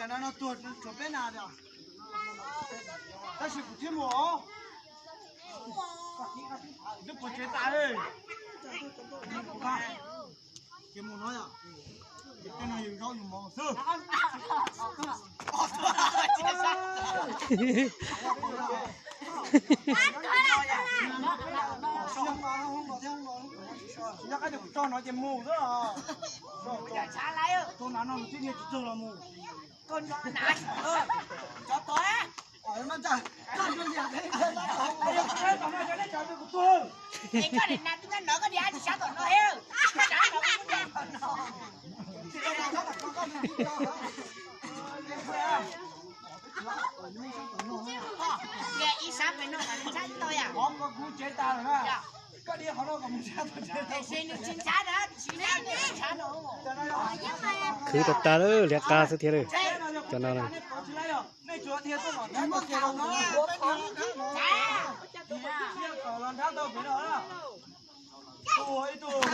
No tuag tshuav peb na, tab sis kuv thiaj mus os. Twb puas tsev tas li. Ces mus no yom, ces tej no yus zaub yus mov xwb. Nyob qab ces kuv tso no ces mus xwb os. Tus nav no nws twb niag tsis txog los mus. Khwv tag tag lawm, liab qab xwb thiab lawm. Cov no na. Ib tug,